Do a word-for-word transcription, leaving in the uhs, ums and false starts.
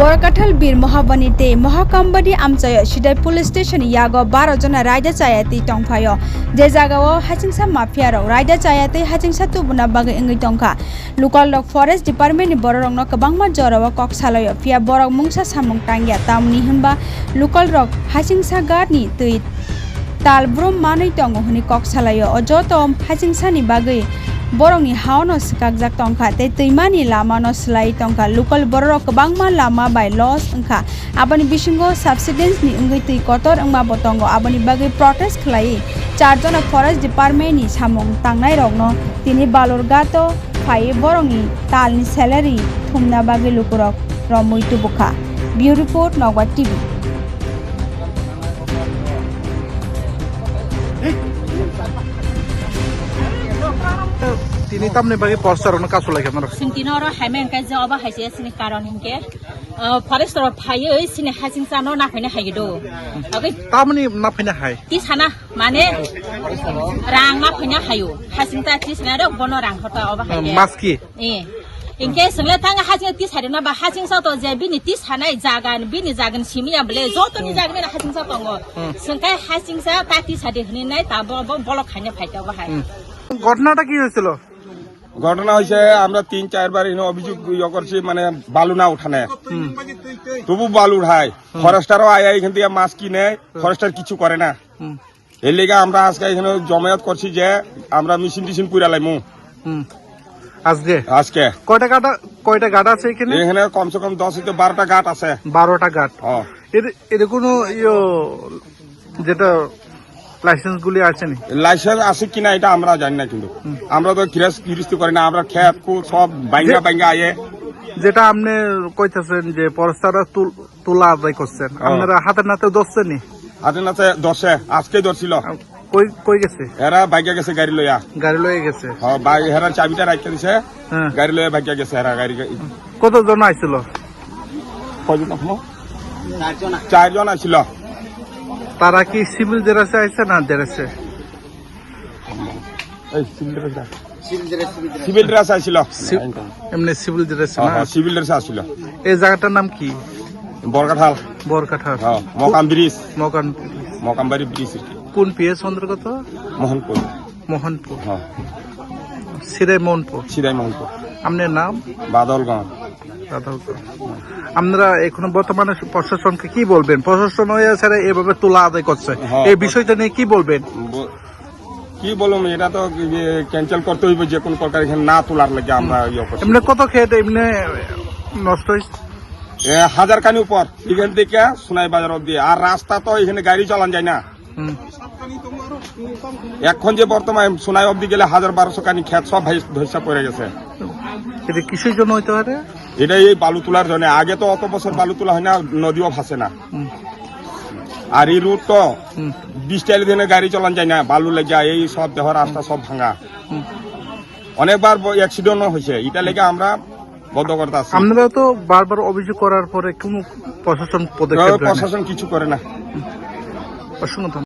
Borkathal Bir Mohabani tei Mohakambadi amchaio Sidai Police Station ni yago baro jona raida chaya twi tongphaio. Je jagao hasingsa mafia rok raida chaya tei hasingsa tubuna bagwi wngwi tongkha. Local rok Forest Department ni bororokno kwbangma jorao kok salaio, phiya borok mungsa samung tangya, tamni hwnba local rok hasingsa guard ni twi tal brum manwi tongo hwnwi kok salaio. O joto hachingsani bagwi borokni haono swkakjak tongkha tei twimani lamano swlaiwi tongkha. Local bororok kwbangma lama bai loss wngkha. Aboni bisingo subsidence ni wngwi twi kotor wngma bo tongo. Aboni bagwi protest khlaiwi char jona Forest Department ni samung tangnairokno tini Balurghat o phaiwi borokni talni salary thumna bagwi lukurok romwi tubukha. Bureau Report, Nokbar T V. Tini tamni bagwi poster rokno kasu lai khe norok. Sintino oro haimeng kai je obo hai je sini karon hinkhe, uh, forest rok phaiwi sini hasingsa no naphai na hai do. Oke. Tamni naphai na hai. Tisana. Mane rang ma phaina hayo. Hasing ta tis na rok bono rang hota oba hai. Maski. Eh. Inke sengle tang hasing tis hai na ba hasing sa to je bini tis hanai jagan bini jagan simi ya bele joto ni jagan na hasing sa tongo. Hmm. Sengkai hasing sa ta tis hade hni nai ta bo bo bolok haina phai ta oba hai. Hmm. ঘটনাটা কি হয়েছিল? ঘটনা হয়েছে, আমরা তিন চারবার এখানে অভিযোগ ইয়ে করছি, মানে বালু না উঠানে। হুম। তবু বালু উঠায়। হুম। ফরেস্টারও আয়, আয় এখান থেকে মাছ কিনে, হুম। ফরেস্টার কিছু করে না। হুম। এর লেগে আমরা আজকে এখানে জমায়েত করছি যে আমরা মেশিন টেশিন পুরা লাইমু। হুম। আজকে? আজকে। কয়টা গাট আ-, কয়টা গাট আছে এখানে? এখানে কমসে কম দশ হইতে বারোটা গাট আছে। বারোটা গাট। হ্যাঁ। এর, এর কোনো ইয়ে, যেটা লাইসেন্স গুলি আছে নি? লাইসেন্স আছে কিনা এটা আমরা জানি না কিন্তু। হুম। আমরা তো গিরাস-, গিরস্তি করি না, আমরা খেত খুদ সব বাইঙ্গা যে বাইঙ্গা আয়ে। যেটা আপনি কইতেছেন যে ফরেস্টাররা তুল-, তুলা আদায় করছেন, হ্যাঁ। আপনারা হাতে নাতে ধরছেন নি? হাতে নাতে ধরছে, আজকে ধরছিল। আ, কই, কই গেছে? এরা বাইকে গেছে গাড়ি লইয়া। গাড়ি লইয়া গেছে। হ্যাঁ, ভাই, এরা চাবিটা রাখতে দিছে, হ্যাঁ। গাড়ি লইয়া বাইকে গেছে, এরা গাড়ি, গাড়ি। কতজন আইছিল? কয়জন আসলো? চারজন। চারজন আসলো। তারা কি সিভিল ড্রেসে আইছে না ড্রেসে? এই সিভিল ড্রেসে। সিভিল ড্রেসে আসলো। সি-, এমনি সিভিল ড্রেসে হ্যাঁ, না? হ্যাঁ, সিভিল ড্রেসে আসলো। এই জায়গাটার নাম কি? বরকাঠাল। বরকাঠাল। হ্যাঁ, মকাম ব্রিজ। মকাম ব্রিজ। মকামবাড়ি ব্রিজ আর কি। কোন পিএস অন্তর্গত? মোহনপুর। মোহনপুর। হ্যাঁ। সিরাই মোহনপুর। সিরাই মোহনপুর। আপনার নাম? বাদলগঞ্জ। বাদলগঞ্জ। আপনারা এখন বর্তমানে প্রশাসনকে কি বলবেন? প্রশাসন হয়ে স্যার এভাবে তুলা আদায় করছে। হ্যাঁ, এই বিষয়টা নিয়ে কি বলবেন? ব-, কি বলবো, এটা তো ইয়ে ক্যান্সেল করতে হইবে, যে কোনো প্রকার এখানে না তোলার লাগে আমরা ইয়ে করছি। এমনি কত খেত এমনি নষ্ট হয়েছে? এ, হাজার খানি উপর এখান থেকে সোনাই বাজার অবধি। আর রাস্তা তো এখানে গাড়ি চালান যায় না। হুম। এখন যে বর্তমানে সোনাই অবধি গেলে হাজার বারোশো খানি খেত সব ভাই ধসা পড়ে গেছে। এটা কিসের জন্য হইতে পারে? এটা এই বালু তোলার জন্য। আগে তো অত বছর বালু তোলা হয় না, নদীও ভাসে না। হুম। আর এই রোড তো হুম। বিশ টাইল দিনে গাড়ি চালান যায় না, বালু লেগে এই সব দেহ রাস্তা সব ভাঙা। হুম। অনেকবার ব-, অ্যাক্সিডেন্টও হয়েছে, এটা লেগে আমরা বন্ধ করতে আসছি। আপনারা তো বারবার অভিযোগ করার পরে কোনো প্রশাসন পদক্ষেপ নেয় না? প্রশাসন কিছু করে না। অসংখ্য ধন্যবাদ।